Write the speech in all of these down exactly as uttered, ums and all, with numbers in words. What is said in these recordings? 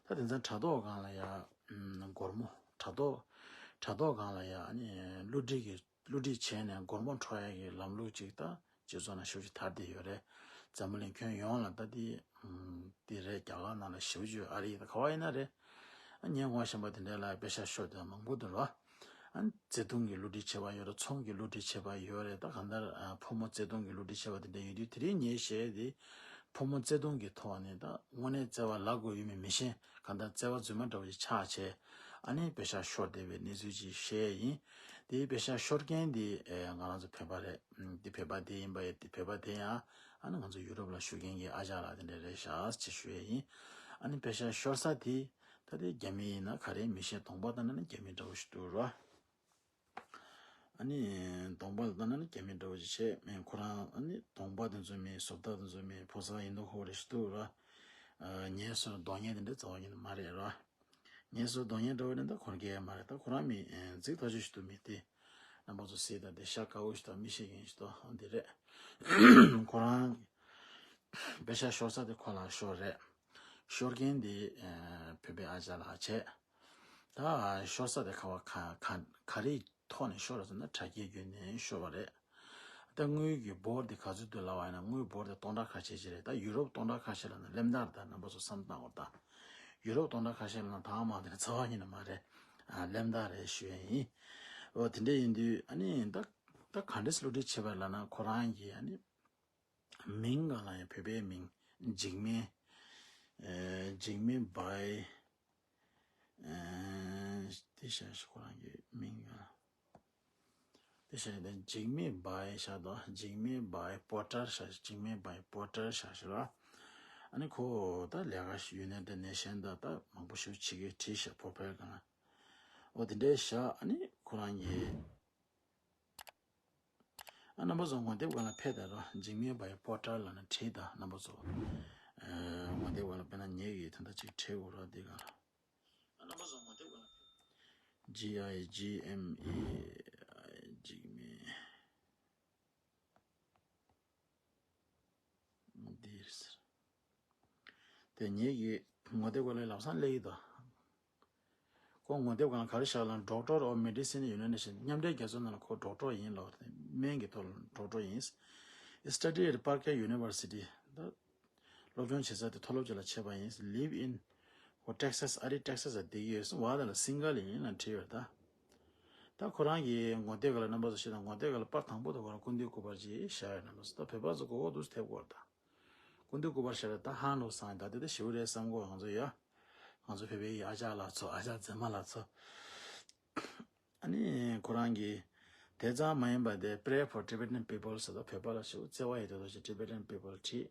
ད་དེང་སང་དྲ་ཐོག་སྒང་ལ་ཡ་ཨམ་སྒོར་མོ་དྲ་ཐོག་དྲ་ཐོག་སྒང་ལ་ཡ་ཨ་ནི་བསླུ་བྲིད་ཀྱི་བསླུ་བྲིད་བྱས་ནས་སྒོར་མོ་འཕྲོག་ཡ་གི་ལམ་ལུགས་ཅིག་ད་སྤྱི་ཚོགས་ནང་ཞེ་པོ་ཅིག་དར་བསྡད་ཡོད་རེད། འཛམ་བུ་གླིང་ཁྱོན་ཡོངས་ལ་ད་དེ་ཨམ་དེ་རེད། རྒྱ་གར་ནང་ལ་ཞེ་པོ་ཅིག་ཨ་རི་ད་ག་བ་ཡིན་ན་རེད། ཨ་ངས་ངོ་ཤེས་པ་དེ་འདྲ་ལ་པེ་ཤག་ཤོར་དེ་མང་པོ་འདུག་ར། ཨ་བརྩེ་དུང་གི་བསླུ་བྲིད་བྱས་པ་ཡོད་རེད། ཚོང་གི་བསླུ་བྲིད་བྱས་པ་ཡོད་རེད། ད་གང་ལྟར་ཨ་ཕོ་མོ་བརྩེ་དུང་གི་བསླུ་བྲིད་བྱས་པ་དེ་འདྲ་ཡོད་དུས་དེ་རིང་ངས་བཤད་དེ་ཕོ་མོ་བརྩེ་དུང་གི་ཐོག་ནས་ད་དངོས་གནས་བརྩེ་བ་ལབ་དགོས་ཡོད་མེད་མི་ཤེས། གང་ལྟར་བརྩེ་བ་རྫུན་མ་འདྲ་བོ་ཞིག་ཆགས་བྱས་ཨ་ནི་པེ་ཤག་ཤོར་བསྡད་པའི་གནས་ཚུལ་ཅིག་བཤད་ཡིན། དེའི་པེ་ཤག་ཤོར་མཁན་དེ་ཨེ་ང་རང་ཚོ་བོད་པ་རེད། ཨམ་དེ་བོད་པ་དེ་ཡིན་པ་ཡིན། དེ་བོད་པ་དེ་ཡང་ཨ་ནི་ང་ཚོ་ཡུ་རོབ་ལ་བཞུགས་མཁན་གྱི་ཨ་ཅག་ལགས་དེ་འདྲ་རེད་ཤག་ཅེས་ཞུ་ཡས་ཡིན། ཨ་ནི་པེ་ཤག་ཤོར་ས་དེ་ད་དེ་རྒྱ་མི་ཡིན་ན་ག་རེ་མི་ཤེས། གདོང་པ་ལྟ་ན་ནི་རྒྱ་མི་འདྲ་བོ་ཞིག་འདུག་ར། ཨ་ནི་གདོང་པ་ལ་ལྟ་ན་ནི་རྒྱ་མི་འདྲ་བོ་ཞིག་བྱས། མིན་ཁོ་རང་ཨ་ནི་གདོང་པ་དེ་ཚོ་མིན། བཟོ་ལྟ་དེ་ཚོ་མིན། ཕོ་གསར་ཡིན་མདོག་ཁ་པོ་རེ་ཞིག་འདུག་ར། ཨ་ངལ་གསོ་གདོང་བརྙན་དེ་འདྲ་རྩ་བ་ཉིད་ནས་མ་རེད་ར། ངལ་གསོ་གདོང་བརྙན་འདྲ་བོ་ནི་ད་ཁོ་རང་སྐད་ཡ་མ་རེད། ད་ཁོ་རང་མི་ཨེ་རྫིག་ཐག་ཆོད་ཞིག་འདུག་མི་དེ། རྣམ་པ་ཚོ་གཟིགས་དང་། དེ་ཤ་དཀར་པོ་ཞིག་དང་མི་ཤེས་མཁན་ཞིག་འདུག་འདི་རེད། ཁོ་རང་པེ་ཤག་ཤོར་ས་དེ་ཁོ་ལ་ཤོར་རེད། ཤོར་མཁན་དེ་ཨེ་བོད་པའི་ཨ་ཅག་ལགས་བྱས། ད་ཤོར་ས་དེ་ག་བ་ག་ག་ག་རེའི་ཐོག་ནས་ཤོར་ར་ཟེར་ན་དྲ་རྒྱའི་བརྒྱུད་ནས་ཤོར་བ་རེད། ད་དངུལ་གྱི་འབོར་དེ་ག་ཚོད་འདུག་ལབ་པ་ཡིན་ན། དངུལ་འབོར་དེ་སྟོང་ཕྲག་ཁ་ཤས་ཅིག་རེད། ད་ཡུ་རོབ་སྟོང་ཕྲག་ཁ་ཤས་ལབ་ན་ལེབ་མདའ་རེད། ད་རྣམ་པ་ཚོ་བསམ་བློ་བཏང་དགོས། ད་ཡུ་རོབ་སྟོང་ཕྲག་ཁ་ཤས་ལབ་ན་ད་མ་དེ་རྩ་བ་ཉིད་ནས་མ་རེད། ཨ་ལེབ་མདའ་རེད་ཞུ་ཡས་ཡིན། འོ་དེ་འདྲ་ཡིན་དུས་ཨ་ནི་ད་ད་ག་འདྲས་བསླུ་བྲིད་བྱས་པ་ལབ་ན། ཁོ་རང་གིས་ཨ་ནི་མིང་སྒང་ལ་ཡང་བོད་པའི་མིང་འཇིགས་མེད། ཨེ་འཇིགས་མེད་བའི། ཨེ་དེ་ཤ་ཤ་ཁོ་རང་གི་མིང་ཡང་དེ་ཤ་དེ་འཇིགས་མེད་བའི་ཤ་དང་། འཇིགས་མེད་བའི་པོ་ཊར་ཤ། འཇིགས་མེད་བའི་པོ་ཊར་ཤ་ཤ་ར། ཨ་ནི་ཁོ་ད་ལས་ཀ་ཞིག་ཡུ་ནའི་ཊེཌ་ནེ་ཤན་དང་ད་མང་པོ་ཞིག་བྱེད་ཀྱི་བྲིས་ཤག་པོ་ཕེར་གང་ལ། འོ་དེ་འདྲའི་ཤ། ཨ་ནི་ཁོ་རང་གི་ཨ་རྣམ་པ་ཚོ་ངོ་དེབ་སྒང་ལ་ཕེབས་དང་ར། འཇིགས་མེད་བའི་པོ་ཊར་ལབ་ནས་བྲིས་དང་རྣམ་པ་ཚོ། ཨ་ངོ་དེབ་སྒང་ལ་དཔེར་ན་ངེད་ཀྱིས་ད་ལྟ་ཅིག་བྲིས་དགོས་ར། འདི་ག་ར། རྣམ་པ་ཚོ་ངོ་དེབ་སྒང་ལ་ཕེབས། G I G M E འཇིགས་མེད། འདིར་ཟེར། དེ་ངེད་ཀྱི་ངོ་དེབ་སྒང་ལ་ལམ་སང་སླེབས་ཀྱི་འདུག་ཁོ་ངོ་དེབ་སྒང་ལ་ག་རེ་བཞག་ལབ་ན། Doctor of Medicine United Nations མཉམ་འབྲེལ་རྒྱལ་ཚོགས་ནང་ལ་ཁོ་ཌོག་ཊོར་ཡིན་ལབ། སྨན་གྱི་ཐོག་ལ་ཌོག་ཊོར་ཡིན། Study at Parkes University ད་སློབ་སྦྱོང་བྱེད་ས་དེ་མཐོ་སློབ་ཅིག་ལ་བྱས་པ་ཡིན། Live in ཁོ་ཊེག་སཱས། ཨ་རི་ཊེག་སཱས་ལ་བསྡད་ཀྱི་ཡོད། ཝ་ད་ལ་སིང་གལ་ཡིན་ལབ་བྲིས་ཡོད་ད། ད་ཁོ་རང་གི་ངོ་དེབ་སྒང་ལ་རྣམ་པ་ཚོ་ཤེས་དང་། ངོ་དེབ་སྒང་ལ་པར་དང་པོ་དེ་ཁོ་རང་སྐུ་མདུན་སྐུ་པར་ཅིག་བཞག་ཡོད། རྣམ་པ་ཚོ་ད་བོད་པ་ཚོ་མགོ་སྐོར་འདུག་སེ་ཐེབས་ཀྱི་ཡོད་རེད་ད། སྐུ་མདུན་སྐུ་པར་བཞག་རེད་ད། ཧང་ལོ་སང་ད་དེ་ད་ཞེ་པོ་རེད་བསམ་གྱི་ཡོད། ང་ཚོ་ཡ་ང་ཚོ་བོད་པའི་ཨ་ཅག་ལགས་ཚོ། ཨ་ཅག་མཛེས་མ་ལགས་ཚོ། ཨ་ནི་ཁོ་རང་གིས་དེ་ཙམ་མ་ཡིན་པ་དེ། Pray for Tibetan people ཟེར་ད། བོད་པ་ལ་ཞེ་པོ་བརྩེ་བ་ཡོད་དེ་དོ་ཞེས་Tibetan people བྲིས།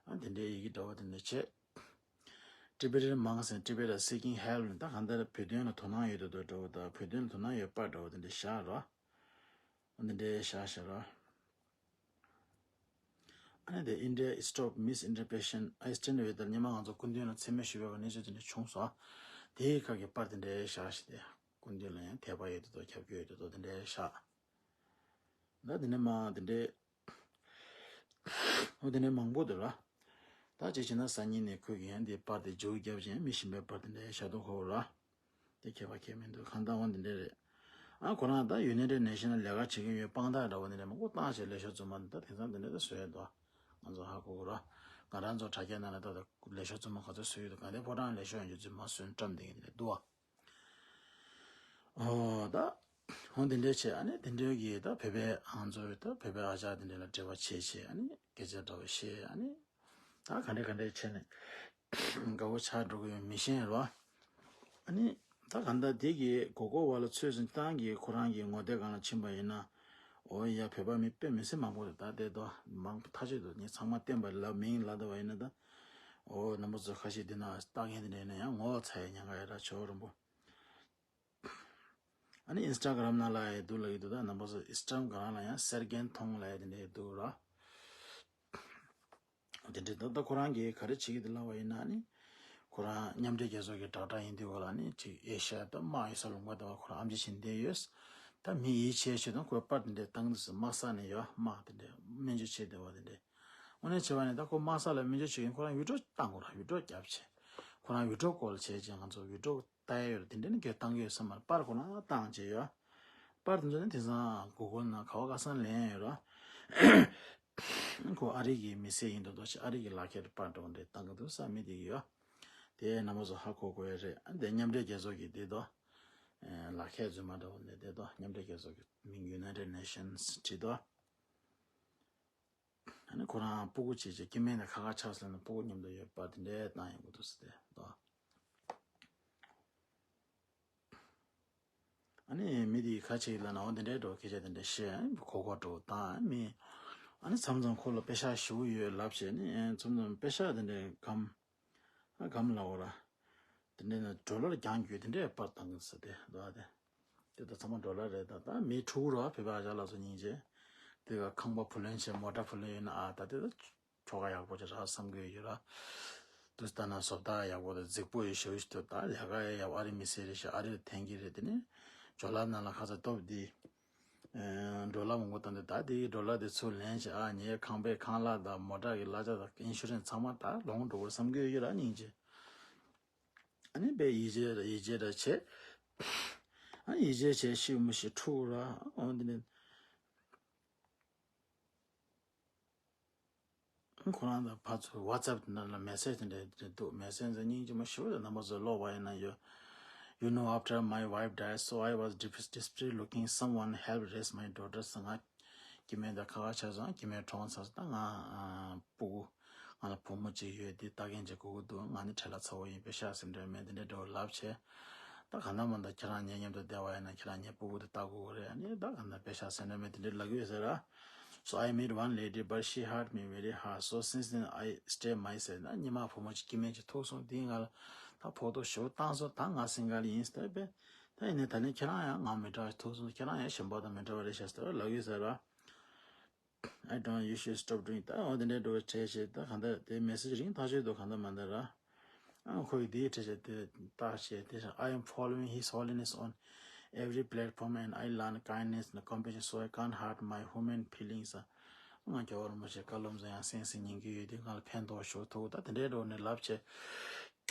ཨ་དེ་འདྲའི་ཡི་གེ་འདྲ་བོ་དེ་འདྲ་བྱས། Tibetan monks in Tibet are seeking help ད་གང་ལྟར་བོད་དོན་ལ་དོ་སྣང་ཡོད་དེ་དོ་འདྲ་བོ་དང་། བོད་དོན་ལ་དོ་སྣང་ཡོད་པ་འདྲ་བོ་དེ་འདྲ་བཞག་རོགས། འདི་འདྲའི་བཞག་བཞག་རོགས། ཨ་ནི་དེ། India stop misinterpretation I stand with ད་སྔོན་མ་ང་ཚོ་སྐུ་མདུན་ལ་མཚན་སྨད་ཞུས་པའི་གནས་ཚུལ་དེ་འདྲ་བྱུང་སོང་། དེའི་ཁ་གི་པར་དེ་འདྲའི་བཞག་ཞིག་དེ། སྐུ་མདུན་ལ་ཡང་དད་པ་ཡོད་དེ་དོ། ཁྱབ་རྒྱ་ཡོད་དེ་དོ། དེ་འདྲའི་བཞག་ད་དེ་ནས་མ་དེ་འདྲའི། འོ་དེ་འདྲའི་མང་པོ་འདུག་ར། ད་ཅི་བྱས་ན་སང་ཉིན་ནས་ཁོས་ཀྱིས་ཡང་དེ་པར་དེ་མཇུག་བརྒྱབ་ཅིང་མི་གཞན་པའི་པར་དེ་འདྲའི་བཞག་དོ་ཁོ་ར། དེ་ཁྱད་པར་ཁྱད་མི་འདུག་གང་ལྟར་འོ་འདི་འདྲ་རེད། ཨ་ཁོ་རང་ད་ཡུ་ནའི་ཊེཌ་ནེ་ཤན་ལ་ལས་ཀ་བྱེད་ཀྱི་ཡོད། དཔང་རྟགས་འདྲ་བོ་འདི་འདྲ་མང་པོ་བཏང་བྱས་ལས་ཤོག་རྫུན་མ་འདི་ད་དེང་སང་འདི་འདྲ་ད་བཟོས་ཡོད་དོ། ང་ཚོ་ཧ་གོ་གི་རོ། ང་རང་ཚོ་དྲ་རྒྱ་ནང་ལ་ད་ལས་ཤོག་རྫུན་མ་ག་ཚོད་བཟོས་ཡོད་དོ། ག་འདྲའི་ཕོ་བྲང་ལས་ཤོག་ཡོང་རྒྱུ་རྫུན་མ་བཟོས་བཀྲམ་བསྡད་མཁན་འདི་འདྲ་འདུག་ཨ། ཨོ་ད། འོ་འདི་འདྲ་བྱས། ཨ་ནི་དེ་འདྲའི་གི་ད་བོད་པའི་ང་ཚོའི་ད་བོད་པའི་ཨ་ཅག་དེ་འདྲ་ལ་འབྲེལ་བ་བྱས་བྱས། ཨ་ནི་སྐད་ཆ་འདྲ་བོ་བཤད། ཨ་ནི་ད་ག་འདྲ་ག་འདྲ་བྱས་ནས་དགའ་བོ་ཆགས་འགྲོ་གི་ཡོད་མི་ཤེས་རོ། ཨ་ནི་ད་གང་ལྟར་དེ་གི་མགོ་སྐོར་བ་ལ་ཚོད་ཟིན་བཏང་གི་ཁོ་རང་གི་ངོ་དེབ་སྒང་ལ་ཕྱིན་པ་ཡིན་ན། འོ་ཡ། བོད་པ་མི་དཔེ་མི་སྲིད་མང་པོ་རེད་ད། དེ་དོ་མང་པོ་ཐག་ཆོད་འདུག་ངས་ཚང་མ་བསྟན་པ་ལབ་མིན་ལབ་འདོད་པ་ཡིན་ན་ད། འོ་རྣམ་པ་ཚོ་ཁ་ཤས་འདི་ན་ལྟ་མཁན་དེ་འདྲ་ཡིན་ན་ཡང་ངོ་ཚ་ཡི་ཉེན་ཁ་ཡོད་ར། ཇོ་བོ་རིན་པོ། ཨ་ནི་ཨིན་སི་ཊ་གྷ་རམ་ནང་ལ་ཡང་འདུག་ལབ་ཀྱི་འདུག་ད་རྣམ་པ་ཚོ་ཨིན་སི་ཊ་གྷ་རམ་ལ་ཡང་གསེར་རྒྱན་མཐོང་ལབ་ཡ་དེ་འདྲ་འདུག་ར། དེ་འདྲ་ད་ལྟ་ཁོ་རང་གིས་ག་རེ་བྱེད་ཀྱི་འདུག་ལབ་པ་ཡིན་ན། ཨ་ནི་ཁོ་རང་མཉམ་འབྲེལ་རྒྱལ་ཚོགས་ཀྱི་དྲག་དྲག་ཡིན་དུས་ག་ལ་ནི་ཅིག་ཨེ་ཤ་ཡ་ད་དམག་ཡོད་ས་ལུང་པ་དེ་བ་ཁོ་རང་ཨམ་ཆི་བྱིན་བསྡད་ཡོད། ད་མི་ཡིད་ཆེས་ཆེད་དུ་ཁོས་པར་དེ་འདྲ་བཏང་དུས་སུ་དམག་ས་ནས་ཡོད་དམག་དེ་འདྲ་སྨན་བཅོས་བྱེད་བསྡད་པ་དེ་འདྲ། དངོས་གནས་བྱས་པ་ནི་ད་ཁོ་དམག་ས་ལ་སྨན་བཅོས་བྱེད་མཁན་ཁོ་རང་བི་ཌི་ཡོ་བཏང་དགོས་ར། བི་ཌི་ཡོ་རྒྱབ་བྱས། ཁོ་རང་བི་ཌི་ཡོ་ཀོལ་བྱས་རྗེས་ང་ཚོ་བི་ཌི་ཡོ་ལྟ་ཡ་ཡོད་རེད། དེ་འདྲ་ནི་གས་བཏང་གི་ཡོད་ས་མ་རེད། པར་ཁོ་རང་བཏང་བྱས་ཡོད། པར་དེ་ཚོ་ནི་དེང་སང་གུ་གལ་ནང་ག་བ་ག་ས་ལེན་ཡོད་ར། ཁོ་ཨ་རི་གི་མི་སེར་ཡིན་མདོག་མདོག་བྱས། ཨ་རི་གི་ལག་ཁྱེར་པར་འདྲ་བོ་འདྲ་བཏང་གི་འདུག་ས། མི་དེ་གི་ཡོད། དེ་རྣམ་པ་ཚོ་ཧ་གོ་དགོས་ཡ་རེད། དེ་མཉམ་འབྲེལ་རྒྱལ་ཚོགས་ཀྱི་དེ་དོ། ལག་ཁྱེར་རྫུན་མ་འདྲ་བོ་འདྲ་དེ་དོ། མཉམ་འབྲེལ་རྒྱལ་ཚོགས་ཀྱི་མིང་United Nations བྲིས་དོ། ཨ་ནི་ཁོ་རང་སྤུ་གུ་བྱས་བྱས་སྐྱེ་དམན་དང་ཁ་ཁ་ཆགས་སོང་ན་སྤུ་གུ་མཉམ་དུ་ཡོད་པ་དེ་འདྲའི་བཏང་ཡོང་གི་འདུག་ཟེར་ཏེ་དོ། ཨ་ནི་མི་དེ་ཁ་ཅིག་ལ་ནའོ་དེ་འདྲའི་འགྲོ་སྐད་ཆ་དེ་འདྲ་བཤད། ཨ་ནི་གོ་གོ་འགྲོ་བཏང་མི། ཨ་ནི་མཚམས་མཚམས་ཁོ་ལ་པེ་ཤག་ཞེ་པོ་ཡོད་ལབ་བྱས་ནི། ཨ་མཚམས་མཚམས་པེ་ཤག་དེ་འདྲའི་སྒམ། ཨ་སྒམ་ལ་འོ་ར། དེ་འདྲའི་ན་ཌོ་ལར་རྒྱང་རྒྱུག་དེ་འདྲའི་པར་བཏང་གི་ཟེར་ཏེ་དོ། ཨ་དེ། དེ་ད་ཚང་མ་ཌོ་ལར་རེད། ད་ད་མི་ཕྲུ་གུ་ར་བོད་པ་ཨ་ཅག་ལ་སོ་སྙིང་རྗེ། དེ་ག་ཁང་པ་བུ་ལོན་བྱས་མོ་ཊ་བུ་ལོན་ཡོད་ན་ཨ་ད་དེ་ད། ཁྱོ་ག་ཡག་པོ་ཅིག་རག་བསམ་གྱི་ཡོད་ར། དུས་ལྟ་ན་བཟོ་ལྟ་ཡག་པོ་དང་རྫིག་པོ་ཡོད་ཤོས་ཤིག་ཐོབ། ད་ལས་ཀ་ཡག་པོ། ཨ་རི་མི་སེར་རེད་ཤག་ཨ་རི་ལ་འཐེན་གྱི་རེད། དེ་ནས་ཇོ་ལ་ནང་ལ་ཁ་ཚ་སྟོབས་འདི་ཌོ་ལར་མང་པོ་བཏང་སྟེ། ད་དེ་ཌོ་ལར་དེ་ཚུར་ལེན་བྱས། ཨ་ངའི་ཁང་པའི་ཁང་གླ་དང་མོ་ཊ་གི་གླ་ཆ་དང་ཨིན་ཤུ་རན་སི་ཚང་མ་ད་ལོངས་འགྲོ་གི་རེད་བསམ་གྱི་ཡོད་ར། སྙིང་རྗེ། ཨ་ནི་དཔེ་ཡིད་ཆེས་ར་ཡིད་ཆེས་ར་བྱས། ཨ་ཡིད་ཆེས་བྱས་ཤི་མི་ཤི་ཕྲུ་གུ་ར། འོ་འདི་ནས། ཁོ་རང་དང་ཕར་ཚུར་ཝ་ཙེབ་ནང་ལ་མེ་སེ་ཇི་དེ་འདྲ་འདུག་མེ་སེ་ཇི་སྙིང་རྗེ་མོ་ཞེ་པོ་རེད། རྣམ་པ་ཚོ་ཀློག་པ་ཡིན་ན་ཡོད། You know, after my wife died, so I was deep- desperately looking someone help raise my daughter. ང་སྐྱེ་དམན་དང་ཁ་ཁ་ཆགས་སོང་། སྐྱེ་དམན་གྲོངས་ཚར་སོང་། ད་ང་ཨ་སྤུ་གུ་ང་ལ་བུ་མོ་གཅིག་ཡོད། དེ་ལྟ་མཁན་ཅིག་དགོས་ཀྱི་འདུག་ང་ནི་བྲེལ་བ་ཚ་པོ་ཡིན། པེ་ཤག་ཟེར་འདྲ་མེད། དེ་འདྲ་འདྲ་བོ་ལབ་བྱས། ད་གང་ལྟར་མ་ལྟར་ཁྱེད་རང་ངའི་མཉམ་དུ་བསྡད་པ་ཡིན་ན་ཁྱེད་རང་ངའི་སྤུ་གུ་དེ་ལྟ་དགོས་ཀྱི་རེད། ཨ་ནི་ད་གང་ལྟར་པེ་ཤག་ཟེར་འདྲ་མེད་དེ་འདྲ་ལབ་ཀྱི་ཡོད་ཟེར་ར། So I met one lady, but she hurt me very hard. So since then, I stay myself. ན་ཉི་མ་བུ་མོ་གཅིག་སྐྱེ་དམན་གཅིག་ཐུག་སོང་། དེའི་ང་ལ་ད་ཕོག་ཐུག་ཞེ་པོ་བཏང་སོང་། ད་ང་སིང་གལ་ཡིན་ཟེར་པས། ད་ཡིན་ནའི་ད་ནི་ཁྱེད་རང་ཡང་ང་མི་འདྲ་བ་ཐུག་སོང་། ཁྱེད་རང་ཡང་གཞན་པ་དང་མི་འདྲ་བ་རེད་ཤག་ཟེར་ལབ་ཡོད་ཟེར་ར། I don't, you should stop doing. ད་འོ་དེ་འདྲའི་འགྲོ་བའི་གྲས་བྱས། ད་གང་ལྟར་དེ་མེ་སེ་ཇི་རིང་ཐག་ཆོད་འདུག་གང་ལྟར་མ་ལྟར་ར། ཨ་ཁོ་ཡི་དེའི་གྲས་བྱས་དེ་བཏགས་བྱས་དེ། I am following His Holiness on every platform and I learn kindness and compassion, so I can't hurt my human feelings. ང་རྒྱལ་བ་རིན་པོ་ཆེ་བཀའ་སློབ་ཚོ་ཡང་གསན་གསན་ཉན་གྱི་ཡོད། དེ་ང་ལ་ཕན་ཐོགས་ཤོར་ཐུབ། ད་དེ་འདྲའི་འགྲོ་ནས་ལབ་བྱས་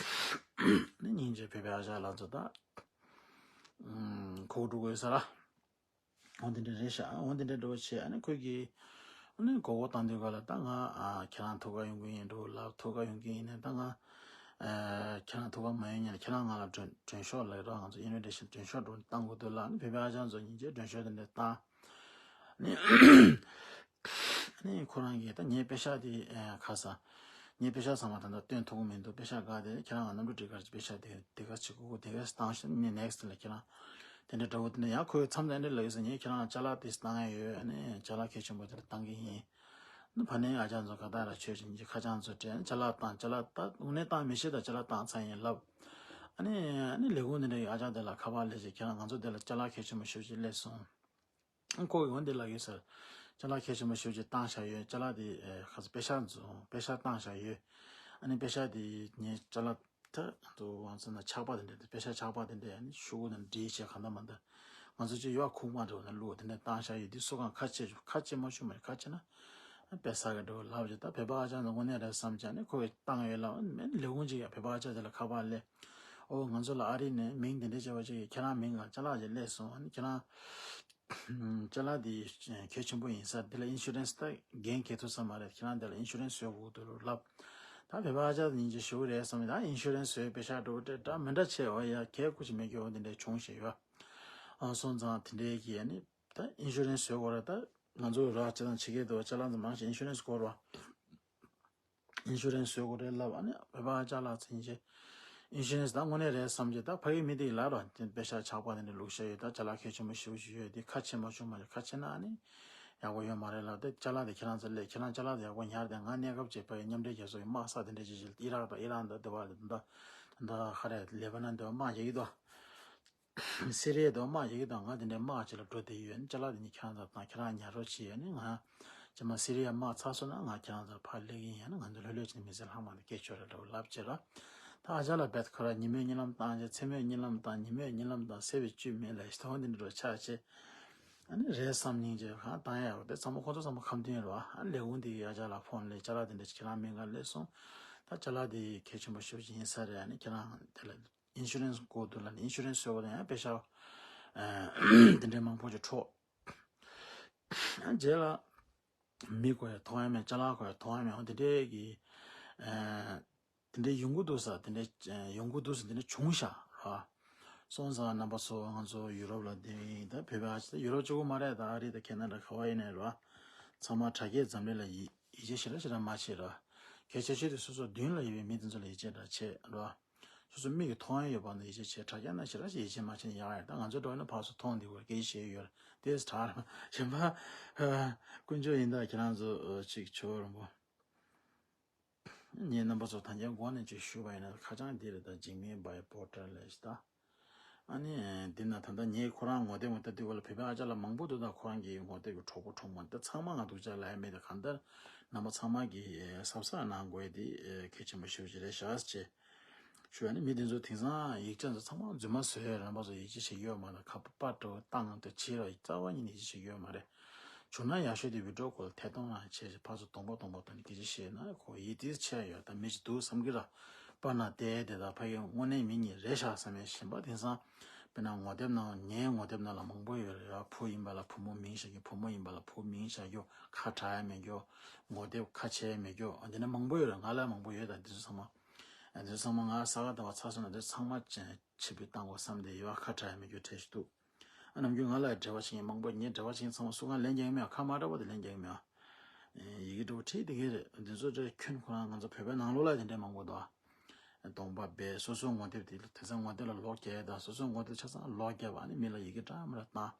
ནི་སྙིང་རྗེ། བོད་པའི་ཨ་ཅག་ལགས་ཚོ་ད་ཁོག་འགྲོ་དགོས་ས་ར། འོ་དེ་འདྲ་རེད་ཤག་འོ་དེ་འདྲ་འགྲོ་བྱས། ཨ་ནི་ཁོས་ཀྱིས་ཨ་ནི་མགོ་སྐོར་བཏང་དུས་ག་ལ་ད་ང་ཨ་ཁྱེད་རང་ཐུག་ག་ཡོང་གི་ཡིན་འགྲོ་ལབ། ཐུག་ག་ཡོང་གི་ཡིན་ནས་ད་ང་ཨ་ཁྱེད་རང་ཐུག་ག་མ་ཡོང་ཉིན་ལ་ཁྱེད་རང་ང་ལ་མགྲོན་མགྲོན་ཤོག་ལབ་ར། ང་ཚོ་ཨིན་བི་ཊེ་ཤན་མགྲོན་ཤོག་འགྲོ་བཏང་དགོས་འདུག་ལབ། ཨ་ནི་བོད་པའི་ཨ་ཅག་ཚོ་ཡིན་བྱས་མགྲོན་ཤོག་དེ་འདྲ་བཏང་། ཨ་ནི། ཨ་ནི་ཁོ་རང་གིས་ད་ངའི་པེ་ཤག་དེ་ཨེ་ག་ས། ངའི་པེ་ཤག་ཚང་མ་ད་ལྟ་སྟོན་ཐུབ་ཀྱི་མི་འདུག་པེ་ཤག་ག་དེ་ཁྱེད་རང་ང་གནམ་གྲུ་སྒྲིག་གར་པེ་ཤག་དེ་དེ་ག་བྱེད་དགོས་དེ་ག་བཏང་ཤག་ནི་ནེག་སི་ཊི་ལ་ཁྱེད་རང་དེ་འདྲ་འདྲ་བོ་དེ་འདྲ་ཡང་ཁོས་མཚམས་དེ་འདྲ་ལབ་ཡོད་ས། ངས་ཁྱེད་རང་ཅ་ལག་དེ་བཏང་ཡ་ཡོད། ཨ་ནི་ཅ་ལག་གལ་ཆེན་པོ་དེ་འདྲ་བཏང་གི་ཡིན། ནི་ཕ་ནས་ཨ་ཅག་ཚོ་ག་ད་ར་ཆོས་ཅན་གྱི་ཁ་བྱང་ཚོ་སྤྲད། ཅ་ལག་བཏང་། ཅ་ལག་ད་དངོས་གནས་བཏང་མི་ཤེས། ད་ཅ་ལག་བཏང་ཚར་ཡིན་ལབ། ཨ་ནི་ཨ་ནི་ལས་ཁུངས་དེ་འདྲ་ཡི་ཨ་ཅག་དེ་ལ་ཁ་པར་སླེབས་བྱས་ཁྱེད་རང་ང་ཚོ་དེ་ལ་ཅ་ལག་གལ་ཆེན་པོ་ཞེ་པོ་ཅིག་སླེབས་སོང་། ཁོ་གིས་འོ་འདི་ལབ་ཡོད་ཟེར། ཅ་ལག་གལ་ཆེན་པོ་ཞེ་པོ་ཅིག་བཏང་བཞག་ཡོད། ཅ་ལག་དེ་ཨེ་ག་ཚོད་པེ་ཤག་ཚོ་པེ་ཤག་བཏང་བཞག་ཡོད། ཨ་ནི་པེ་ཤག་དེ་ངས་ཅ་ལག་ད་ང་ཚོ་ང་ཚོ་ན་ཆག་པ་དེ་འདྲ་དེ་པེ་ཤག་ཆག་པ་དེ་འདྲ་ཨ་ནི་ཤོག་གུ་དང་འབྲེལ་བྱས་གང་ལྟར་མ་ལྟར་ང་ཚོ་ཅིག་ཡོད་ཁུག་མ་འདྲ་བོ་ན་བླུགས་དེ་འདྲ་བཏང་བཞག་ཡོད། དེ་སུ་གང་ཁ་ཕྱེ་ཁ་ཕྱེ་མ་བཅུག་མ་རེད། ཁ་ཕྱེ་ན་ཨ་པེ་ས་གི་འགྲོ་ལབ་ཅིག་ད་བོད་པ་ཨ་ཅག་ཚོ་དངོས་གནས་རེད་བསམ་བྱས་ནས་ཁོ་གིས་བཏང་ཡོད་ལབ། ཨ་ནི་ལས་ཁུངས་ཅིག་ཡ་བོད་པ་ཨ་ཅག་དེ་ལ་ཁ་པར་སླེབས། ཨོ་ང་ཚོ་ལ་ཨ་རི་ནས་མིང་དེ་འདྲ་བྱས་པ་ཅིག་གིས་ཁྱེད་རང་མིང་ལ་ཅ་ལག་ཅིག་སླེབས་སོང་། ཨ་ནི་ཁྱེད་རང་ཅ་ལག་འདི་གལ་ཆེན་པོ་ཡིན་ས། འདི་ལ་ཨིན་ཤུ་རན་སི་ད་འགན་འཁྱེར་ཐུབ་ས་མ་རེད། ཁྱེད་རང་འདི་ལ་ཨིན་ཤུ་རན་སི་བཟོ་དགོས་འདུག་ལབ། ད་བོད་པ་ཨ་ཅག་ཡིན་གྱི་ཞུ་གི་རེད་བསམ། ད་ཨིན་ཤུ་རན་སི་བཟོས་པེ་ཤག་འགྲོ་འདྲ་འདྲ་མི་འདྲ་བྱས། འོ་ཡ་གལ་ཁུ་ཅིག་མེད་ཀྱི་འོ་འདི་འདྲ་བྱུང་ཞེས་ཡོད། ཨ་སོང་ཙང་དེ་འདྲའི་གི་ཨ་ནི་ད་ཨིན་ཤུ་རན་སི་བཟོ་དགོས་རེད། ད་ང་ཚོ་རག་ཅི་དང་ཕྱི་རྒྱལ་དུ་ཅ་ལག་འདི་མང་ཆེ་ཨིན་ཤུ་རན་སི་དགོས་རེད་བ། ཨིན་ཤུ་རན་སི་བཟོ་དགོས་རེད་ལབ། ཨ་ནི་བོད་པ་ཅ་ལག་ཚིན་ཆེ་ཨིན་ཤུ་རན་སི་ད་དངོས་གནས་རེད་བསམ་གྱི། ད་ཕ་གི་མི་དེ་ལ་རོ་དེ་པེ་ཤག་ཆག་པ་དེ་འདྲ་བླུགས་བཞག་ཡོད། ད་ཅ་ལག་གལ་ཆེན་པོ་ཞེ་པོ་ཞིག་ཡོད། དེ་ཁ་ཕྱེ་མ་བཅུག་མ་རེད། ཁ་ཕྱེ་ན་ཨ་ནི་ཡག་པོ་ཡོད་མ་རེད་ལབ། དེ་ཅ་ལག་དེ་ཁྱེད་རང་ཚོ་ལས་ཁྱེད་རང་ཅ་ལག་དེ་ཡག་པོ་ཉར་དེ་ང་གནས་སྐབས་བྱས་ཕ་གི་མཉམ་འབྲེལ་རྒྱལ་ཚོགས་ཀྱི་དམག་ས་དེ་འདྲ་ཅིག་ཅིག་ཨི་རག་དང་ཨི་རན་དང་དེ་བ་ལ་ད་ད་ཧ་རེ་ལེ་བ་ནན་དེ་བ་དམག་རྒྱག་གི་འདུག་སི་རི་ཡ་དུ་དམག་རྒྱག་གི་འདུག་ང་དེ་འདྲའི་དམག་ཅིག་ལ་འགྲོ་བསྡད་ཡོད། ཅ་ལག་དེ་ནི་ཁྱེད་རང་ཚོ་དང་ཁྱེད་རང་ཉར་རོགས་བྱེད་ཡོད། ནི་ང་ཅི་མ་སི་རི་ཡ་དམག་ཚར་སོང་ན་ང་ཁྱེད་རང་ཚོར་ཕར་སླེབས་ཀྱི་ཡིན། ཡང་ན་ང་ཚོ་ལྷོད་ལྷོད་བྱས་ནས་མི་ཚེ་ལྷག་མ་དེ་སྐྱེལ་ཆོག་རེད་འདྲ་བོ་ལབ་བྱས་ར། ད་ཨ་ཅག་ལ་རྦད་ཁོ་ར་ཉིན་མོའི་གཉིད་ལམ་བཏང་བྱས། མཚན་མོའི་གཉིད་ལམ་བཏང་། ཉིན་མོའི་གཉིད་ལམ་བཏང་། སེར་བའི་བཅུད་མེད་ལ་ཞིག་ཐོག་འདི་འདྲ་འགྲོ་ཆགས་བྱས། ཨ་ནི་རེད་བསམ་སྙིང་རྗེ་གང་བཏང་ཡག་དེ་ཚང་མ་ཁོ་ཚོ་ཚང་མ་ཁམས་མཐུན་རེད་བ། ཨ་ལས་ཁུངས་དེ་གི་ཨ་ཅག་ལ་ཕོན་སླེབས། ཅ་ལག་དེ་འདྲ་ཁྱེད་རང་མིང་ག་སླེབས་སོང་། ད་ ཅ་ལག་དེ་གལ་ཆེན་པོ་ཞེ་པོ་ཅིག་ཡིན་ས་རེད། ཨ་ནི་ཁྱེད་རང་དེ་ལ་ཨིན་ཤུ་རན་སི་དགོས་འདུག་ལབ་ནས་ཨིན་ཤུ་རན་སི་བཟོ་དགོས་ན་ཡང་པེ་ཤག་དེ་འདྲའི་མང་པོ་ཅིག་འཕྲོག་རྗེས་ལ་མི་དགོས་ཡ་ཐོག་ཡ་མེད། ཅ་ལག་དགོས་ཡ་ཐོག་ཡ་མེད། འོ་དེ་འདྲའི་གི་དེ་འདྲའི་ཡོང་གི་འདུག་ས། དེ་འདྲའི་ཡོང་གི་འདུག་ས། དེ་འདྲ་བྱུང་ཤག་ར། སོང་ཙང་རྣམ་པ་ཚོ་ང་ཚོ་ཡུ་རོབ་ལ་བསྡད་ཡིན། ད་བོད་པ་ཨ་ཅེ་ད་ཡུ་རོབ་གཅིག་པོ་མ་རེད། ད་ཨ་རི་དང་ཁེ་ན་ཌ་ག་བ་ཡིན་ནའི་ར། ཚང་མ་དྲ་རྒྱའི་འཛམ་གླིང་ལ་ཡིད་ཡིད་ཆེས་ཞེ་དྲག་ཞེ་དྲག་མ་བྱེད་ར། གལ་ཆེ་ཤོས་དེ་སོ་སོ་མདུན་ལ་ཡོད་པའི་མི་དེ་ཚོ་ལ་ཡིད་ཆེས་འདྲ་བྱེད་ར། སོ་སོ་མིག་གིས་མཐོང་ཡ་ཡོད་པ་ན་ཡིད་ཆེས་བྱེད། དྲ་རྒྱ་ན་ཞེ་དྲག་ཞིག་ཡིད་ཆེས་མ་བྱེད་ན་ཡག་ཡོད། ད་ང་ཚོ་འགྲོ་ཡིན་ན་ཕར་ཚུར་མཐོང་བསྡད་དགོས་སྐད་ཆ་བཤད་ཡོད་ར། དེ་དྲག་གཞན་པ་དཀོན་མཆོག་ཡིན། ད་ཁྱེད་རང་ཚོ་ཅིག་ཆོས་རོང་པོ། ངས་རྣམ་པ་ཚོ་ཐང་རྒྱལ་མགོ་ནས་ཅིག་ཞུས་པ་ཡིན་ན་ཁ་བྱང་འདི་རེད། ད་འཇིགས་མེད་བའི་པོར་ཊལ་ལས་ད། ཨ་ནི་འདི་ན་ད་ལྟ་ངས་ཁོ་རང་ངོ་དེབ་ངོ་དེབ་འདི་བ་ལ་བོད་པའི་ཨ་ཅག་ལ་མང་པོ་འདུག་ད་ཁོ་རང་གི་ངོ་དེབ་ཀྱི་གྲོགས་པོ་གྲོགས་མོ་ད་ཚང་མ་ང་སྡུག་ཅག་ལབ་ཡ་མེད། ད་གང་ལྟར་རྣམ་པ་ཚང་མ་གིས་གཟབ་གཟབ་གནང་དགོས་དེ་གལ་ཆེན་པོ་ཞེ་པོ་ཅིག་རེད་ཤག་ཅེས། ཞུ་ཡ་ནི་མི་དེ་ཚོ་དེང་སང་ཡིག་ཆ་ཚོ་ཚང་མ་རྫུན་མ་བཟོས་ཡོད། རྣམ་པ་ཚོ་ཡིད་ཆེས་བྱེད་ཀྱི་ཡོད་མ་རེད། ཁ་པར་འདྲ་བོ་བཏང་ང་དེ་བྱེད་རོགས། རྩ་བ་ཉིད་ནས་ཡིད་ཆེས་བྱེད་ཀྱི་ཡོད་མ་རེད། བྱུང་ན་ཡག་ཤོས་དེ་བི་ཌི་ཡོ་ཁོལ་ཐད་གཏོང་རང་བྱས་ཕར་ཚུར་གདོང་པ་གདོང་པ་ཐོག་ནས་སྐད་ཆ་བཤད་ན་ཁོ་ཡིད་དེ་ཆེ་ཡོད། ད་མི་ཅིག་འདུག་བསམ་གི་ར། པ་ན་བལྟས་དེ་ད་ཕ་གི་དངོས་གནས་མི་གཉིས་རེད་ཤག་བསམ་ཡས་གཞན་པ་དེང་སང་དཔེར་ན་ངོ་དེབ་ནང་ངའི་ངོ་དེབ་ནང་ལ་མང་པོ་ཡོད་རེད་ཡ། བུ་ཡིན་པ་ལ་བུ་མོ་མིང་བཞག་གི། བུ་མོ་ཡིན་པ་ལ་བུ་མིང་བཞག་གི། ཁ་གྲག་ཡ་མེད་གི། ངོ་དེབ་ཁ་ཕྱེ་ཡ་མེད་གི། འདི་ནས་མང་པོ་ཡོད་རེད། ང་ལ་མང་པོ་ཡོད། ད་འདི་ཚོ་ཚང་མ་འདི་ཚོ་ཚང་མ་ང་ས་ག་ཟླ་བ་ཚར་སོང་ན་འདི་ཚང་མ་ཕྱིར་འབུད་བཏང་དགོས་བསམ་བསྡད་ཡོད། ཁ་གྲག་ཡ་མེད་གི་གྲས་ཤིག་འདུག་ཨ་ནམ་རྒྱུན་ང་ལ་འབྲེལ་བ་བྱེད་མཁན་མང་པོ། ངས་འབྲེལ་བ་བྱེད་མཁན་ཚང་མ་སུ་གང་ལན་རྒྱག་གི་མེད། ཁ་མ་གྲགས་པ་དེ་ལན་རྒྱག་གི་མེད། ཡི་གེ་འདྲ་བོ་བྲིས་བསྡད་ཀྱི་རེད། འདི་ཚོ་འདྲ་ཁྱོན་ཁོ་རང་ང་ཚོ་བོད་པའི་ནང་ལོགས་ལ་དེ་འདྲ་མང་པོ་འདུག་གདོང་པ་སྦས། སོ་སོའི་ངོ་དེབ་དེ་དེ་ཚོ་ངོ་དེབ་ལ་ལོག་རྒྱག་ཡས་དང་། སོ་སོའི་ངོ་དེབ་ཆ་ཚང་ལོག་རྒྱབ། ཨ་ནི་མི་ལ་ཡི་གེ་འདྲ་མི་འདྲ་བཏང་།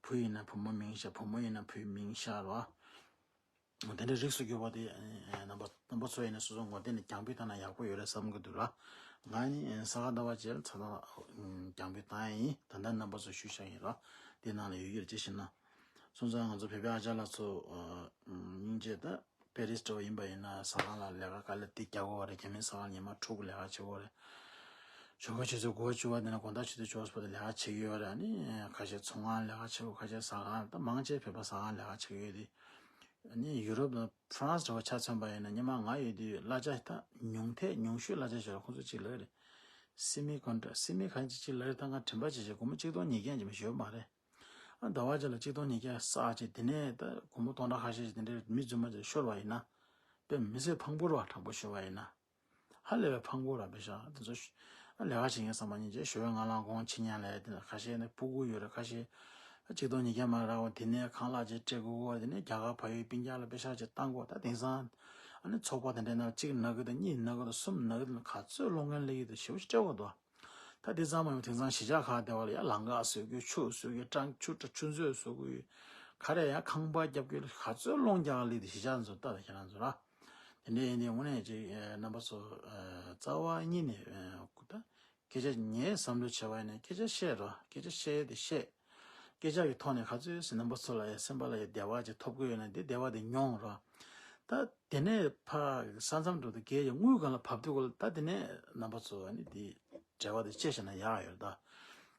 བུ་ཡིན་ན་བུ་མོ་མིང་བཞག་བུ་མོ་ཡིན་ན་བུའི་མིང་བཞག་རོ། དེ་འདྲ་རིགས་སུ་གྱུར་པ་དེ་རྣམ་པ་རྣམ་པ་ཚོ་ཡིན་ན་སོ་སོའི་ངོ་དེབ་ནས་རྒྱང་འབུད་བཏང་ན་ཡག་པོ་ཡོད་རེད་བསམ་གྱི་འདུག་ར། ང་ནི་ས་ག་ཟླ་བ་རྗེས་ལ་ཚ་ཐག་རྒྱང་འབུད་བཏང་ཡ་ཡིན། ད་ལྟ་རྣམ་པ་ཚོ་ཞུ་བཞག་ཡིན་ར། དེ་ནང་ལ་ཡོད་ཀྱི་རེད། ཅི་ཞེ་ན། སོང་ཙང་ང་ཚོ་བོད་པའི་ཨ་ཅག་ལགས་ཚོ་སྙིང་རྗེ། ད་པེ་རིས་འདྲ་བོ་ཡིན་པ་ཡིན་ན་ཟ་ཁང་ལ་ལས་ཀ་དཀའ་ལས་དེ་རྒྱག་དགོས་པ་རེད། རྒྱ་མིའི་ཟ་ཁང་ཉི་མ་དྲུག་ལས་ཀ་བྱེད་དགོས་རེད། ཆོལ་ཁ་ཆེ་ཚོས་སྒོ་ཕྱེ་བ་དེ་ན་དགོང་དག་ཆུ་ཚོད་བཅུ་པ་དེ་ལས་ཀ་བྱེད་ཀྱི་ཡོད་རེད། ཨ་ནི་ཁ་ཤས་ཚོང་ཁང་ལས་ཀ་བྱེད་དགོས། ཁ་ཤས་ཟ་ཁང་། ད་མང་ཆེ་བོད་པ་ཟ་ཁང་ལས་ཀ་བྱེད་ཀྱི་ཡོད་དེ། ཨ་ནི་ཡུ་རོབ་དང་ཧྥ་རན་སི་འདྲ་བོ་ཆ་མཚོན་པ་ཡིན་ན་སྔོན་མ་ང་ཡོད་དུས་གླ་ཆ་ད་ཉུང་ཐད་ཉུང་ཤོས་གླ་ཆ་ཞོར་ཁོང་ཚོ་གཅིག་ལབ་རེད། སི་མི་ཀོན་ཊེག་སི་མི་གང་ཅི་གཅིག་ལབ་རེད། ད་ང་དྲན་པ་བརྗེད་བྱས་སྒོར་མོ་གཅིག་སྟོང་ཉིས་བརྒྱ་ཅིག་མ་ཞོར་མ་རེད། ཨ་ཟླ་བ་གཅིག་ལ་གཅིག་སྟོང་ཉིས་བརྒྱ་བསགས་བྱས། དེ་ནས་ད་སྒོར་མོ་སྟོང་ཕྲག་ཁ་ཤས་ཅིག་དེ་འདྲའི་མི་རྫུན་མ་ཅིག་ཤོར་བ་ཡིན་ན། དཔེ་མི་སྲིད་ཕངས་པོ་རེད་བ། དྲང་པོ་ཞུ་བ་ཡིན་ན། ཧ་ལས་པའི་ཕངས་པོ་རེད་པས་ཤག་དེ་ཚོ་ཤ་ཨ་ལས་ཀ་བྱེད་མཁན་ཚང་མ་སྙིང་རྗེ། ཞོགས་པའི་སྔ་ལངས་དགོང་ཕྱི་ཉལ་ལས་དེ་ཁ་ཤས་ནི་སྤུ་གུ་ཡོད་རེད། ཁ་ཤས་གཅིག་སྟོང་ཉིས་བརྒྱ་མ་རག་པ་དེ་ནས་ཁང་གླ་ཅིག་སྤྲད་དགོས་གོ། དེ་ནས་རྒྱ་གར་བལ་ཡུལ་སྤུན་ཀྱག་ལ་པེ་ཤག་ཅིག་བཏང་དགོས། ད་དེང་སང་ཨ་ནི་ཚོགས་པ་དེ་འདྲའི་ནང་གཅིག་ན་གི་དང་གཉིས་ན་གི་དང་གསུམ་ན་གི་དང་ག་ཚོད་སློང་མཁན་སླེབས་ཀྱི་འདུག་ཞེ་པོ་ཅིག་སྤྲད་དགོས་འདུག་ད་དེ་ཙམ་མ་ཡོང་དེང་སང་གཞིས་ཆགས་ཁག་དེ་བ་ལ་ཡ་ལམ་ཁ་བཟོ་རྒྱུ། ཆུ་བཟོ་རྒྱུ། སྤྲང་ཆུ་ཆུ་མཛོད་བཟོ་དགོས། ག་རེ་ཡ་ཁང་པ་རྒྱབ་རྒྱུ་ལ་ག་ཚོད་སློང་རྒྱག་ག་སླེབས་འདུག་གཞིས་ཆགས་ཚོ་ལྟ་དང་ཁྱེད་རང་ཚོ་ར། དེ་འདྲ་ཡིན་དུས་དངོས་གནས་ཅིག་རྣམ་པ་ཚོ་རྩ་བ་ཉིད་ནས་ད་སྐད་ཆ་ངས་བསམ་བློ་བྱས་པ་ཡིན་ན་སྐད་ཆ་བཤད་རོགས། སྐད་ཆ་བཤད་དེ་བཤད། སྐད་ཆ་གི་ཐོག་ནས་ག་ཚོད་ཟིན་རྣམ་པ་ཚོ་ལ་ཡ་སེམས་པ་ལ་ཡ་བདེ་བ་ཅིག་ཐོབ་ཀྱི་ཡོད་ན་དེ་བདེ་བ་དེ་མྱོང་རོགས། ད་དེ་ནས་ཕར་ས་མཚམས་འགྲོ་དུས་སྒེར་གྱི་དངུལ་སྒང་ལ་བབས་དུས་སྐོར་ལ་ད་དེ་ནས་རྣམ་པ་ཚོ་ཨ་ནི་དེ་འབྲེལ་བ་དེ་བཅད་བཞག་ན་ཡག་ཡོད་རེད། ད་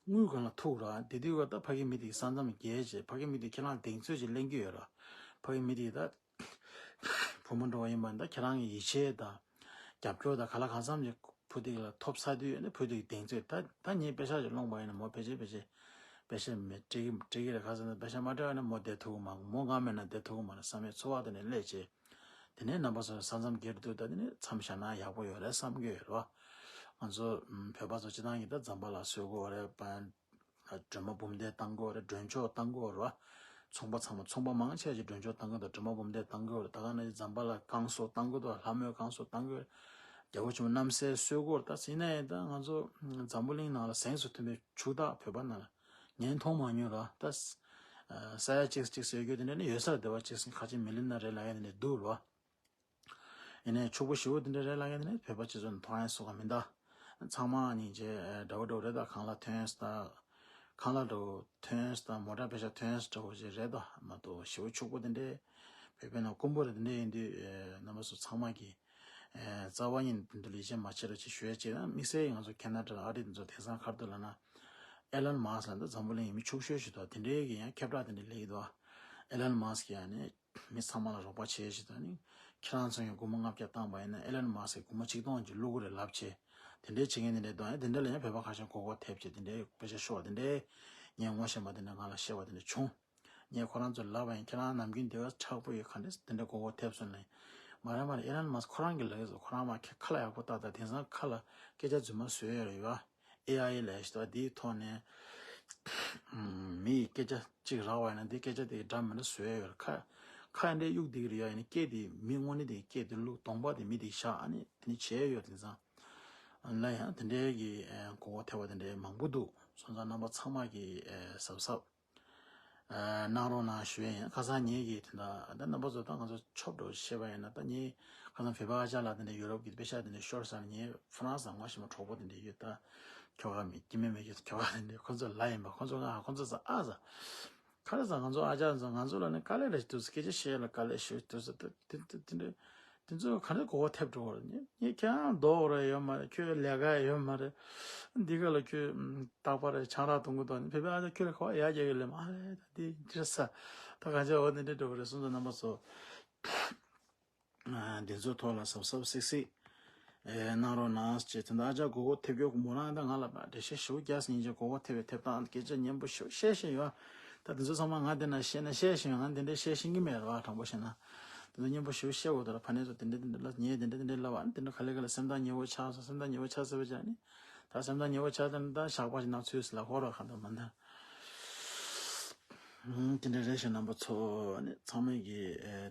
དངུལ་སྒང་ལ་ཐུག་རོགས། དེ་དུས་སྐོར་ད་ཕ་གི་མི་དེ་གི་ས་མཚམས་བརྒལ་བྱས་ཕ་གི་མི་དེ་ཁྱེད་རང་གདེང་ཚོད་ཅིག་ལེན་གྱི་ཡོད་རོགས། ཕ་གི་མི་དེ་ད་བུ་མོ་འགྲོ་བ་ཡིན་པ་ད་ཁྱེད་རང་གི་ཡིད་ཆེས་དང་རྒྱབ་སྐྱོར་དང་ག་ལ་གང་འཚམ་ཅིག་བུ་དེ་ལ་ཐོབ་ཚར་དུས་ཨ་ནི་བུ་དེ་གི་གདེང་ཚོད། ད་ད་ངས་པེ་ཤག་ཅིག་སློང་པ་ཡིན་ན་མོ་ཕལ་ཆེར་ཕལ་ཆེར་པེ་ཤག་མེད་སྤྲད་ཀྱི་སྤྲད་ཀྱི་རེད། ག་ཟེར་ན་པེ་ཤག་མ་སྤྲད་པ་ཡིན་ན་མོ་བསྡད་ཐུབ་ཀྱི་མ་རེད། མོ་ང་མེད་ན་བསྡད་ཐུབ་ཀྱི་མ་རེད་བསམ་པའི་ཚོར་བ་དེ་ནས་སླེབས་བྱས། དེ་ནས་རྣམ་པ་ཚོ་ས་མཚམས་བརྒལ་དུས་ད་དེ་ནས་མཚམས་བཞག་ན་ཡག་པོ་ཡོད་རེད་བསམ་གྱི་ཡོད་རེད་བ། ང་ཚོ་བོད་པ་ཚོ་སྤྱི་བཏང་གི་ད་ཛམ་བྷ་ལ་བཟོ་དགོས་རེད་པ། སྒྲོལ་མ་འབུམ་སྡེ་བཏང་དགོས་རེད། མགྲོན་ཆོག་བཏང་དགོས་རེད་བ། ཚོང་པ་ཚང་མ་ཚོང་པ་མང་ཆེ་ཞིག་མགྲོན་ཆོག་བཏང་གི་འདུག་སྒྲོལ་མ་འབུམ་སྡེ་བཏང་དགོས་རེད། ད་ག་ནང་བཞིན་ཛམ་བྷ་ལ་བསྐང་གསོ་བཏང་གི་འདུག་ལྷ་མོའི་བསྐང་གསོ་བཏང་དགོས་རེད། རྒྱལ་པོ་ཆེན་པོ་རྣམ་སྲས་གསོལ་དགོས་རེད། ད་ཟིན་ན་ཡིན་ད་ང་ཚོ་འཛམ་བུ་གླིང་ནང་ལ་གཟེངས་སུ་ཐོན་པའི་ཕྱུག་བདག་བོད་པ་ནང་ལ་ངས་མཐོང་མ་མྱོང་ར། ད་ས་ཡ་གཅིག་གཅིག་ཟེར་རྒྱུ་དེ་འདྲ་ནི་ཡོད་སར་བདེ་བ་གཅིག་ཟིན་ཁ་ཆེ་མི་ལི་ན་རེད་ལབ་ཡ་དེ་འདྲ་འདུག་ར། ཡིན་ནའི་ཕྱུག་པོ་ཞེ་པོ་དེ་འདྲ་རེད་ལབ་མཁན་དེ་ནི་བོད་པ་སྤྱི་ཚོགས་ནང་མཐོང་ཡ་སོགས་མི་འདུག་ཚང་མ་སྙིང་རྗེ་འདྲ་བོ་འདྲ་བོ་རེད། ད་ཁང་གླ་ཐོན་ས་དང་། ཁང་གླ་འདྲ་བོ་ཐོན་ས་དང་མོ་ཊ་པེ་ཤག་ཐོན་ས་འདྲ་བོ་ཞིག་རེད། ད་མ་གཏོགས་ཞེ་པོ་ཕྱུག་པོ་དེ་འདྲའི་བོད་པའི་ནང་དཀོན་པོ་རེད། དེ་འདྲ་ཡིན་དུས་རྣམ་པ་ཚོ་ཚང་མ་གིས་རྩ་བ་ཉིད་ནས་དེ་འདྲ་ལས་བྱེད་མ་བྱེད་རོགས་ཅེས་ཞུ་ཡ་བྱས་ན། དམིགས་བསལ་ང་ཚོ་ཁེ་ན་ཌ་ཨ་རི་དེ་ཚོ་དེང་སང་ག་རེ་འདུག་ལབ་ན། ཨེ་ལོན་མཱ་སི་ལབ་འདུག་འཛམ་བུ་གླིང་གི་མི་ཕྱུག་ཤོས་ཤིག་འདུག་དེ་འདྲའི་གི་ཡང་ཁྱབ་བསྒྲགས་དེ་འདྲ་སླེབས་ཀྱི་འདུག་ཨེ་ལོན་མཱ་སི་གིས་ཡང་ནི། མི་ཚང་མ་ལ་རོགས་པ་བྱེད་ཞེས་དང་ནི། ཁྱེད་རང་ཚོ་ཡང་སྒོར་མོ་ལྔ་བརྒྱ་བཏང་པ་ཡིན་ན་ཨེ་ལན་མཱ་སི་ཀི་སྒོར་མོ་ཆིག་སྟོང་ཅིག་བླུག་གི་རེད་ལབ་བྱས། དེ་འདྲའི་བྱེད་མཁན་དེ་འདྲའི་འདུག་ཨ་དེ་འདྲ་ལ་ཡང་བོད་པ་ཁ་ཤས་མགོ་སྐོར་ཐེབས་བྱས་དེ་འདྲའི་དཔེ་ཆ་ཤོར་བ་དེ་འདྲའི་ངས་ངོ་ཤེས་པ་དེ་འདྲ་ང་ལ་བཤད་པ་དེ་འདྲ་བྱུང་། ངས་ཁོ་རང་ཚོར་ལབ་པ་ཡིན། ཁྱེད་རང་ནམ་རྒྱུན་དེ་བ་མཁྲེགས་པོ་ཡོད་ག་འདྲས་དེ་འདྲ་མགོ་སྐོར་ཐེབས་སོང་ལབ་ཡིན། མ་རེད་མ་རེད། ཨེ་ལན་མཱ་སི་ཁོ་རང་གིས་ལབ་ཡོད་ཟེར། ཁོ་རང་མ་ཁ་ཁ་ལག་ཡག་པོ་བཏགས་ད་དེང་སང་ཁ་ལ་སྐད་ཆ་རྫུན་མ་བཟོས་ཡོད་རེད་ཡ། ཨེ་ཨའི་ལབ་ཡ་ཞིག་འདུག་དེའི་ཐོག་ནས་མི་ཡི་སྐད་ཆ་གཅིག་རག་པ་ཡིན་ན་དེ་སྐད་ཆ་དེ་གི་འདྲ་མི་འདྲ་བཟོས་ཡོད་རེད། ཁ་ཁ་འདྲའི་གཡུག་བསྡད་ཀྱི་རེད་ཡ། ཡིན་ན་སྐད་དེ་མི་དངོས་གནས་དེ་སྐད་དེ་བླུགས་གདོང་པ་དེ་མི་དེ་བཞག་ཨ་ནི་དེ་ནི་བྱས་ཡོད། དེང་སང་ལ་ཡང་དེ་འདྲའི་གི་ཨེ་མགོ་སྐོར་ཐེབས་པ་དེ་འདྲའི་མང་པོ་འདུག་སོང་ཙང་རྣམ་པ་ཚང་མ་གི་ཨེ་གཟབ་གཟབ་ཨ་གནང་རོགས་གནང་ཞུ་ཡ་ཡིན། ཁ་སང་ངེད་ཀྱིས་དེ་འདྲ་ད་རྣམ་པ་ཚོ་ད་ང་ཚོ་ཆོབ་འགྲོ་བཤད་པ་ཡིན་ན་ད་ངེད་ཁ་སང་བོད་པ་ཨ་ཅག་ལགས་དེ་འདྲ་ཡུ་རོབ་ཀྱི་པེ་ཤག་དེ་འདྲ་ཤོར་ས་ནས་ངེད་ཧྥ་རན་སི་ལ་ངོ་ཤེས་པ་གྲོགས་པོ་དེ་འདྲ་ཡོད། ད་ཁྱོ་ག་མེད་སྐྱེ་དམན་མེད་ཀྱི་ཁྱོ་ག་དེ་འདྲ་ཁོ་ཚོ་ལ་ཡིན་པ་ཁོ་ཚོ་ང་ཁོ་ཚོ་ས་ཨ་ས་ཁ་རེ་ས་ང་ཚོ་ཨ་ཅག་ཚོ་ང་ཚོ་ལ་ནི་དཀའ་ལས་རེ་ཞིག་འདུག་སྐད་ཆ་བཤད་ཡ་ལ་དཀའ་ལས་ཞིག་འདུག་ས་དེ་དེ་དེ་འདྲ། དེ་ཚོ་ག་འདྲ་མགོ་སྐོར་ཐེབས་འགྲོ་བ་རེད། ངས་ཁྱེད་རང་ལྡོག་རེ་ཡོད་མ་རེད། ཁྱོད་ལས་ཀ་ཡོད་མ་རེད། འདི་ག་ལ་ཁྱོད་རྟག་པར་ཆང་རག་འཐུང་གི་འདུག་ནི་བོད་པའི་ཨ་ཅག་ཁྱོད་ལ་ག་བ་ཡག་རྒྱག་གི་ལས་མ་རེད། ད་འདི་འདྲ་ས་ད་གང་ཅག་འོ་འདི་འདྲ་འགྲོ་བ་རེད། སོང་ཙང་རྣམ་པ་ཚོ་འདི་ཚོའི་ཐོག་ལ་གཟབ་གཟབ་སིག་སིག་གནང་རོགས་གནང་ཞེས། དེ་འདྲ་ཨ་ཅག་མགོ་སྐོར་ཐེབས་རྒྱུ་མོ་རང་ད་ང་ལ་འགྲེལ་བཤད་ཞུ་རྒྱག་སྙིང་རྗེ་མགོ་སྐོར་ཐེབས་པའི་ཐེབས་སྟངས་སྐད་ཆ་སྙན་པོ་ཞུ་བཤད་བཤད་ཡོད། ད་འདི་ཚོ་ཚང་མ་ང་འདི་ན་བཤད་ན་བཤད་བཤད་ཡོད། ང་འདི་འདྲ་བཤད་ཤེས་ཀྱི་མེད་རེད་བ། དྲང་པོ་བཤད་ན། དེ་ཚོ་སྙན་པོ་ཞུ་བཤད་འོ་ད་ལ་ཕ་ནས་ཚོ་དེ་འདྲ་དེ་འདྲ་ལ་ངས་དེ་འདྲ་དེ་འདྲ་ལབ་ཨ་ནི་དེ་འདྲ་ག་ལེ་ག་ལེ་སེམས་ཐག་ཉེ་བོ་ཆགས་སོང་། སེམས་ཐག་ཉེ་བོ་ཆགས་ཟེར་བ་ཅག་ནི་ད་སེམས་ཐག་ཉེ་བོ་ཆགས་ད་ནི་ད་ཞག་པ་ཞིག་ནང་ཚུད་ཟེར་ལ་ཧོ་རོ་ག་འདྲ་མ་འདྲ། དེ་འདྲ་རེད་ཤག་རྣམ་པ་ཚོ་ནི་ཚང་མས་ཀྱི་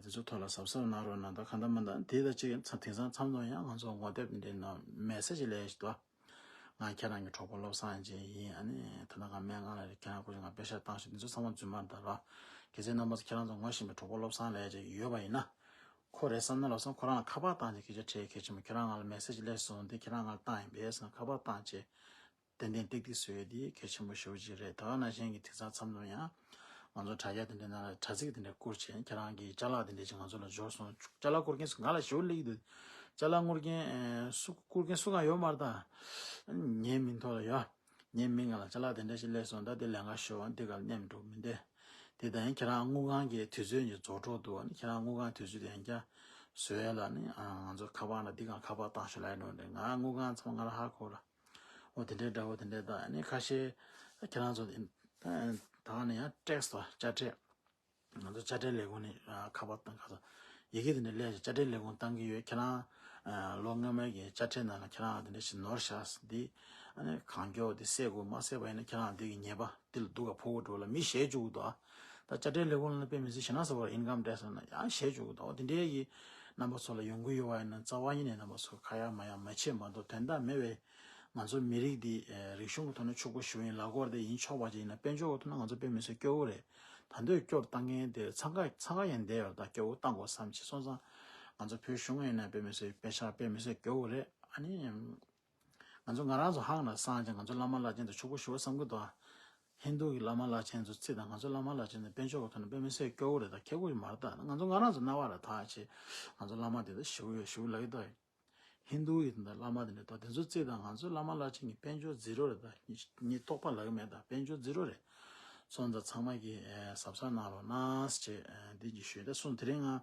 དེ་ཚོ་ཐོག་ལ་གཟབ་གཟབ་གནང་རོགས་གནང་། ད་ག་འདྲ་མ་འདྲ་དེ་ད་ཅིག་དེང་སང་མཚམས་ནང་ཡང་ང་ཚོ་ངོ་དེབ་འདི་ནང་མེ་སེ་ཇི་ལས་ཤིག་ཏུ། ང་ཁྱེད་རང་གི་གྲོགས་པོ་བློ་བཟང་ཅན་ཡིན། ཨ་ནི་ད་ལྟ་ང་སྨན་ཁང་ལ་རེད། ཁྱེད་རང་སྐུ་མཁྱེན་ང་པེ་ཤག་བཏང་ཤོག་འདི་ཚོ་ཚང་མ་རྫུན་མ་རེད་ད་ར། གལ་སྲིད་རྣམ་པ་ཚོ་ཁྱེད་རང་ཚོ་ངོ་ཤེས་པའི་གྲོགས་པོ་བློ་བཟང་ལབ་ཅིག་ཡོད་པ་ཡིན་ན། ཁོ་རེད་བསམ་ན་ལབ་སོང་། ཁོ་རང་ལ་ཁ་པར་བཏང་ཅིག་སྐད་ཆ་དྲིས་གལ་ཆེན་པོ། ཁྱེད་རང་ང་ལ་མེ་སེ་ཇི་སླེབས་སོང་འདི་ཁྱེད་རང་ང་ལ་བཏང་ཡིན་པས་ཟེར་ན་ཁ་པར་བཏང་བྱས། ཏན་ཏན་ཏིག་ཏིག་བཟོས་ཡོད་དེ་གལ་ཆེན་པོ་ཞེ་པོ་ཅིག་རེད། ད་ག་ནང་བཞིན་གྱི་དེང་སང་མཚམས་ནང་ཡང་ང་ཚོ་དྲ་རྒྱ་དེ་འདྲའི་ནང་ལ་དྲ་ཚིགས་དེ་འདྲ་བསྐུར་བྱས་ཁྱེད་རང་གི་ཅ་ལག་དེ་འདྲ་ཅིག་ང་ཚོ་ལ་འབྱོར་སོང་། ཅ་ལག་བསྐུར་མཁན་སུ་ང་ལ་ཞེ་པོ་སླེབས་ཀྱི་འདུག་ཅ་ལག་བསྐུར་མཁན་ཨེ་སུ་བསྐུར་མཁན་སུ་གང་ཡོད་མ་རེད་ད། ངའི་མིང་ཐོག་ལ་ཡོད། ངའི་མིང་ང་ལ་ཅ་ལག་དེ་འདྲ་ཞིག་སླེབས་སོང་། ད་དེ་ལས་ཀ་ཤོར་བ་འདི་ག་ལ་གནས་མི་འགྲོ་མི་འདི། དེ་ད་ཡིན་ཁྱེད་རང་དངུལ་ཁང་གི་དུས་ཚོད་ཀྱི་རྫོགས་འགྲོ་འདུག་ཨ་ནི་ཁྱེད་རང་དངུལ་ཁང་དུས་ཚོད་དེ་ཡང་བསྐྱར་བཟོ་ཡ་ལ་ནི་ཨ་ང་ཚོ་ཁ་པར་ན་འདི་གང་ཁ་པར་བཏང་ཤོག་ལབ་ཡ་འགྲོ་འདྲ། ང་དངུལ་ཁང་ཚང་མ་ང་ལ་ཧ་གོ་ར། འོ་དེ་འདྲའི་འདྲ་བོ་དེ་འདྲའི་ད་ནི་ཁ་ཤས་ཁྱེད་རང་ཚོ་ད་ད་ནི་ཡང་ཊེག་སི་དང་དཔྱ་ཁྲལ། ང་ཚོ་དཔྱ་ཁྲལ་ལས་ཁུངས་ནས་ཁ་པར་བཏང་ཁ་ཚ་ཡི་གེ་དེ་འདྲ་སླེབས་ཤག་དཔྱ་ཁྲལ་ལས་ཁུངས་བཏང་གི་ཡོད། ཁྱེད་རང་ལོ་སྔོན་མའི་གི་དཔྱ་ཁྲལ་ནང་ལ་ཁྱེད་རང་དེ་འདྲ་ཞིག་ནོར་ཤག་འདི་ཨ་ནི་གང་མགྱོགས་དེ་སེལ་དགོས། མ་སེལ་བ་ཡིན་ན་ཁྱེད་རང་འདི་གི་ཉེས་པ་འདི་ལ་སྡུག་ག་ཕོག་གི་འགྲོ་ལ་མི་ཞེད་བཅུག་གི་འདུག་ད་དཔྱ་ཁྲལ་ལས་ཁུངས་ལ་དཔེ་མི་སྲིད་ཞེ་ན་ས་བར་ཨིན་ཀམ་ཊེག་སི་ལ་ཡང་ཞེད་བཅུག་གི་འདུག་དེ་འདྲའི་གི་རྣམ་པ་ཚོ་ལ་ཡོང་གི་ཡོད་པ་ཡིན་ན་རྩ་བ་ཉིད་ནས་རྣམ་པ་ཚོ་ཁ་ཡ་མ་ཡ་མ་བྱེད་མ་གཏོགས་དོན་དག་མེད་པའི། ང་ཚོ་མི་རིགས་འདི་ཨེ་རིག་གཞུང་གི་ཐོག་ནས་ཕྱུག་པོ་ཞིག་ཡིན་ལ་སྐོར་དེ་ཡིན་ཆོག་པ་ཅིག་ཡིན་ན་དཔལ་འབྱོར་གི་ཐོག་ནས་ང་ཚོ་དཔེ་མི་སྲིད་སྐྱོ་བོ་རེད། ད་འདོད་སྐྱོར་བཏང་མཁན་དེ་འཚང་ཁ་འཚང་ཁ་ཡང་བསྡད་ཡོད། ད་སྐྱོ་བོ་བཏང་དགོས་བསམ་ཅིག་སོང་ཙང་ང་ཚོ་བོད་གཞུང་ཡིན་ན་དཔེ་མི་སྲིད་དཔེ་ཆ་དཔེ་མི་སྲིད་སྐྱོ་བོ་རེད། ཨ་ནི་ང་ཚོ་ང་རང་ཚོ་ཧང་ལ་སང་ཅིག་ང་ཚོ་བླ་མ་བླ་ཆེན་དེ་ཕྱུག་པོ་ཞིག་བསམ་གི་འདུག་ཧིན་དུ་གི་བླ་མ་བླ་ཆེན་ཚོ་རྩིས་དང་ང་ཚོ་བླ་མ་བླ་ཆེན་དེ་དཔལ་འབྱོར་གི་ཐོག་ནས་དཔེ་མི་སྲིད་སྐྱོ་བོ་རེད། ད་ཁྱད་པར་མ་རེད། ད་ང་ཚོ་ང་རང་ཚོ་རྣ་བ་ལ་ཐག་ཆེ། ང་ཚོ་བླ་མ་དེ་ད་ཞེ་པོ་ཡོད་ཞེ་པོ་ལབ་ཀྱི་འདུག་ཧིན་དུ་ཡི་དང་བླ་མ་དེ་འདྲ་དང་དེ་ཚོ་རྩིས་དང་ང་ཚོའི་བླ་མ་བླ་ཆེན་གྱི་དཔལ་འབྱོར་ཛི་རོ་རེད། ད་ཉི་ཉི་རྟོགས་པ་ལབ་ཀྱི་མེད། ད་དཔལ་འབྱོར་ཛི་རོ་རེད། སོང་ཙང་ཚང་མ་གིས་ཨེ་གཟབ་གཟབ་གནང་རོགས་གནང་ཞེས་ཨེ་འདི་གྱིས་ཞུས། ད་སོང་དེ་རིང་ང་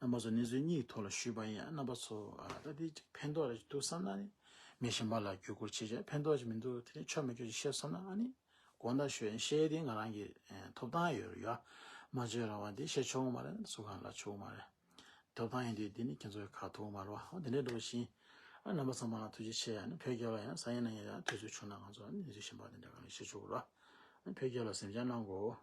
རྣམ་པ་ཚོ་གནས་ཚུལ་གཉིས་ཐོག་ལ་ཞུས་པ་ཡིན། རྣམ་པ་ཚོ་ཨ་ད་འདི་ཅིག་ཕན་ཐོགས་རེ་ཞིག་འདུག་བསམ་ན་ནི་མི་གཞན་པ་ལ་བརྒྱུད་བསྐུར་བྱེད་བྱས་ཕན་ཐོགས་ཅིག་མི་འདུག་དེ་རིང་ཆོ་མེད་སྐྱོ་ཅིག་བཤད་བསམ་ན་ཨ་ནི། དགོངས་དག་ཞུ་ཡིན། བཤད་དེ་ང་རང་གི་ཨེ་ཐོབ་ཐང་ཡོད་རེད་ཡ། མ་བརྗོད་རང་དབང་དེ་བཤད་ཆོག་གི་མ་རེད། སུ་གང་ལ་ཆོག་གི་མ་རེད། ཐོབ་ཐང་ཡིན་དུས་འདི་ནི་ཁྱེད་ཚོའི་ཁ་ཐུག་མ་རེད་བ། འོ་དེ་འདྲའི་འགྲོ་བཞིན། ཨ་རྣམ་པ་ཚང་མ་ལ་ཐུགས་རྗེ་ཆེ། ཡ་ནི་བོད་རྒྱལ་ལ་ཡང་ས་ཡིན་ན་ཡིན་ཡང་དུས་ཚོད་བྱུང་ན་ང་ཚོ་ནི་འདི་གཞན་པ་དེ་འདྲ་ག་ནས་བཤད་ཆོག་གི་རེད་བ། ཨ་བོད་རྒྱལ་ལ་སེམས་ཅན་གནང་དགོས།